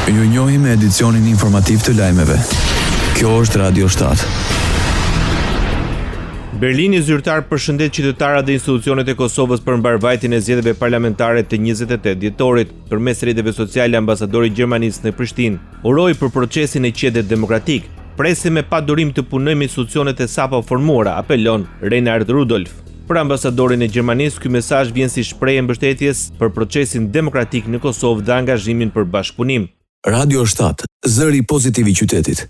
Ju njohim me edicionin informativ të lajmeve. Kjo është Radio 7. Berlini zyrtar përshëndet qytetarët dhe institucionet e Kosovës për mbarëvajtjen e zgjedhjeve parlamentare të 28 dhjetorit. Përmes rrjeteve sociale ambasadori i Gjermanisë në Prishtinë uroi për procesin e qetë dhe demokratik. Presim me padurim të punojmë me institucionet e sapo formuara, apelon Reinhard Rudolf. Për ambasadorin e Gjermanisë, ky mesazh vjen si shprehje e mbështetjes për procesin demokratik në Kosovë dhe angazhimin për bashkëpunim. Radio 7, zëri pozitiv i qytetit.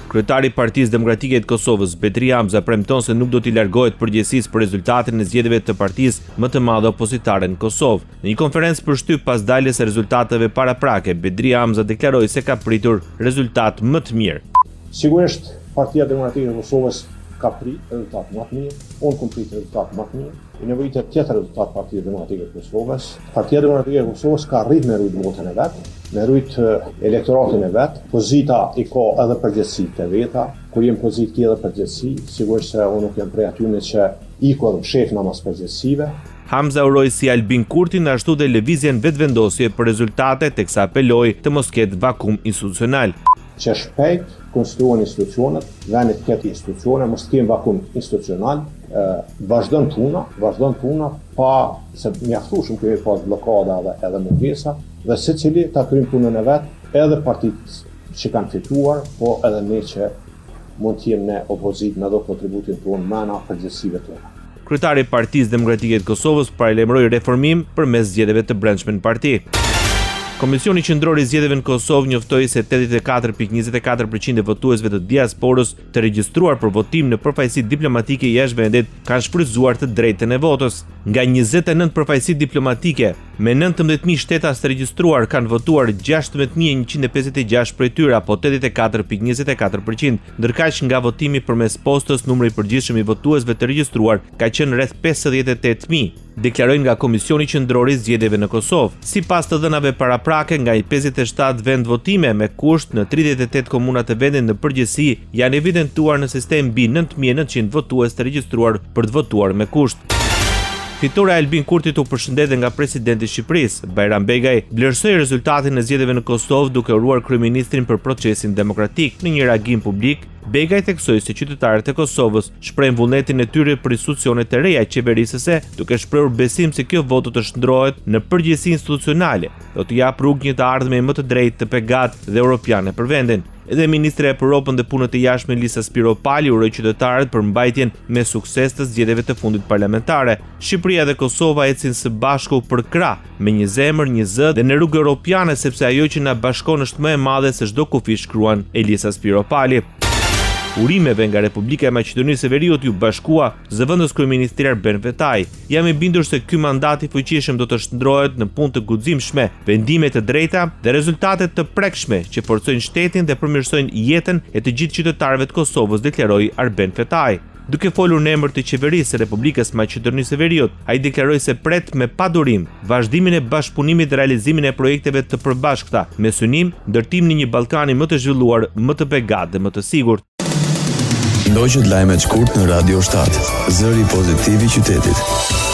Kryetari i Partisë Demokratike të Kosovës, Bedri Hamza, premton se nuk do t'i largohet përgjegjësisë për rezultatin e zgjedhjeve të partisë më të madhe opozitare në Kosovë. Në një konferencë për shtyp pas daljes së rezultateve paraprake, Bedri Hamza deklaroi se ka pritur rezultat më të mirë. Sigurisht, Partia Demokratike e Kosovës ka prit rezultat më të mirë, unë kom prit rezultat më të mirë, i nevojitet tjetër rezultat Partisë Demokratike të Kosovës. Partia Demokratike e Kosovës ka arrit me rujt votën e vet, me rujt elektoratin e vet, pozita i ka edhe përgjegjësitë e veta, kur je në pozitë ki edhe përgjegjësi, sigurisht se unë nuk jam prej atyne që iku edhe mshefna mas përgjegjësive. Hamza uroi si Albin Kurtin ashtu dhe Lëvizjen Vetëvendosje për rezultate teksa apeloi të mos ketë vakum institucional. Që shpejt konstituohen institucionet, vendi të ketë institucione, mos të kemi vakum institucional, vazhdon puna, vazhdon puna pa se mjaftueshëm kemi pas bllokada edhe edhe mungesa dhe secili ta kryjë punën e vet, edhe partitë që kanë fituar, po edhe ne që mund të jemi në opozitë me dhënë kontributin tonë mrena përgjegjësive tona. Kryetari i Partisë Demokratike të Kosovës paralajmëroi reformim përmes zgjedhjeve të brendshme në parti. Komisioni Qendror i Zgjedhjeve në Kosovë njoftoi se 84.24% e votuesve të diasporës të regjistruar për votim në përfaqësi diplomatike jashtë vendit kanë shfrytëzuar të drejtën e votës. Nga 29 përfaqësi diplomatike, Me 19.000 shtetas të regjistruar kanë votuar 16.156 prej tyre apo 84.24%, ndërkaq nga votimi përmes postës numri i përgjithshëm i votuesve të regjistruar ka qenë rreth 58.000, deklarojnë nga Komisioni Qendror i Zgjedhjeve në Kosovë. Sipas të dhënave paraprake, nga 57 vendvotime me kusht në 38 komuna të vendit në përgjithësi janë evidentuar në sistem mbi 9900 votues të regjistruar për të votuar me kusht. Fitorja e Albin Kurtit u përshëndet nga presidenti i Shqipërisë, Bajram Begaj, vlerësoi rezultatin e zgjedhjeve në Kosovë duke uruar kryeministrin për procesin demokratik. Në një reagim publik, Begaj theksoi se qytetarët e Kosovës shprehën vullnetin e tyre për institucionet e reja qeverisëse, duke shprehur besim se kjo votë do të shndërrohet në përgjegjësi institucionale, do të japë rrugë një të ardhme më të drejtë, të begatë dhe europiane për vendin. Edhe ministrja për Europën dhe Punët e Jashtme Elisa Spiropali uroi qytetarët për mbajtjen me sukses të zgjedhjeve të fundit parlamentare. Shqipëria dhe Kosova ecin së bashku për krah, me një zemër, një zë dhe në rrugë europiane sepse ajo që na bashkon është më e madhe se çdo kufi shkruan Elisa Spiropali. Urimeve nga Republika e Maqedonisë së Veriut iu bashkua zëvendës kryeministri Arben Fetai. Jam i bindur se ky mandat i fuqishëm do të shndërrohet në punë të guximshme, vendime të drejta dhe rezultate të prekshme që forcojnë shtetin dhe përmirësojnë jetën e të gjithë qytetarëve të Kosovës, deklaroi Arben Fetai. Duke folur në emër të Qeverisë së Republikës së Maqedonisë së Veriut, ai deklaroi se pret me padurim vazhdimin e bashkëpunimit dhe realizimin e projekteve të përbashkëta me synim ndërtimin e një Ballkani më të zhvilluar, më të begatë dhe më të sigurt. Ndoqët lajmet shkurt në Radio 7, zëri pozitiv i qytetit.